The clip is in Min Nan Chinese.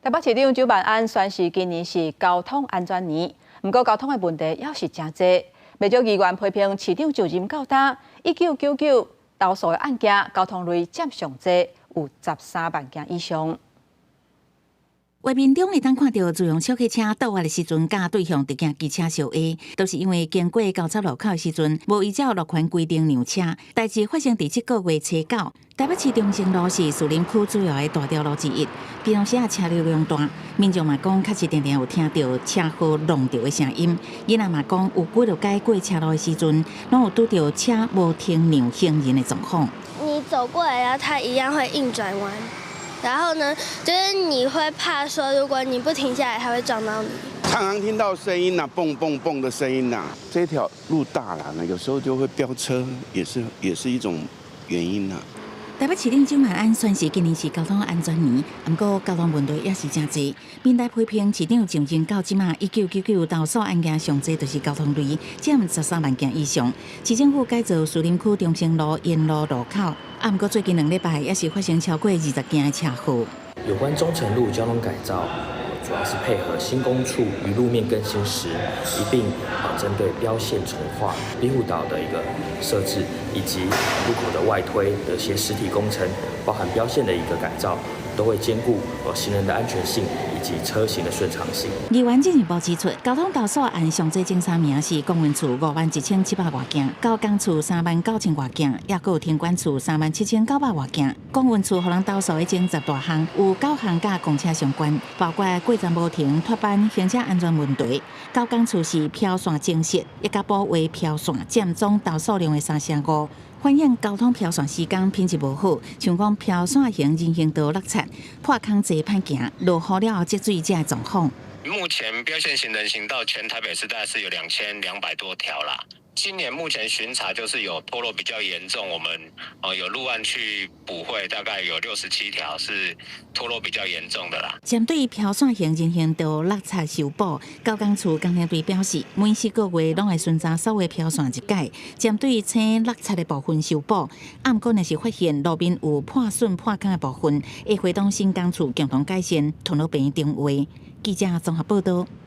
台北市長蔣萬安宣示今年是交通安全年，毋過交通的問題猶是誠濟。袂少議員批評市長就任到今，1999投訴的案件，交通雷佔上濟，有13萬件以上。畫面中會當看著自用小客車倒彎的時陣，佮對向直行機車相挨，都是因為經過交叉路口的時陣，無依照路權規定讓車。代誌發生佇這個月初九，台北市中正路是士林區主要的大條路之一，平常時啊車流量大，民眾嘛講確實定定有聽著車禍弄著的聲音。囡仔嘛講有幾落擺過車路的時陣，攏有拄著車無停讓行人的狀況。你走過來，然後他一樣會硬轉彎。然後呢，就是你會怕說，如果你不停下來，他會撞到你。常常聽到聲音吶，蹦蹦蹦的聲音吶。這條路大了呢，有時候就會飆車，也是一種原因啦。台北市長蔣萬安宣示今年是交通安全年，毋過交通問題也是誠濟。民代批評市長就任到這馬，1999投訴案件上濟就是交通雷，佔13萬件以上。市政府改造士林區中正路沿路路口，啊，毋過最近2禮拜也是發生超過20件的車禍。有關中成路交通改造，主要是配合新工處於路面更新時，一併啊針對標線重劃、庇護島的一個設置，以及路口的外推的一些實體工程，包含標線的一個改造，都會兼顧行人的安全性以及車行的順暢性。議員進一步指出，交通投訴案上濟前三名是公運處51,700外件，交工處39,000外件，抑閣有停管處37,900外件。公運處予人投訴的前十大項有九項佮公車相關，包括過站無停、脫班、行車安全問題。交工處是標線增設，以及補畫標線，佔總投訴量的35%。反映交通標線施工品質無好，像講標線型人行道落漆、破空濟歹行，落雨了後積水這狀況。目前標線型人行道全台北市大概是有2200多條啦。今年目前巡查就是有脫落比較嚴重，我們哦有入案去補繪，大概有67條是脫落比較嚴重的啦。針對標線型人行道落漆修補，交工處工程隊表示，每4個月攏會巡查所有標線一擺，針對青落漆的部分修補。啊，毋過若是發現路面有破損破空的部分，會會同新工處共同改善，同路邊定位。記者綜合報道。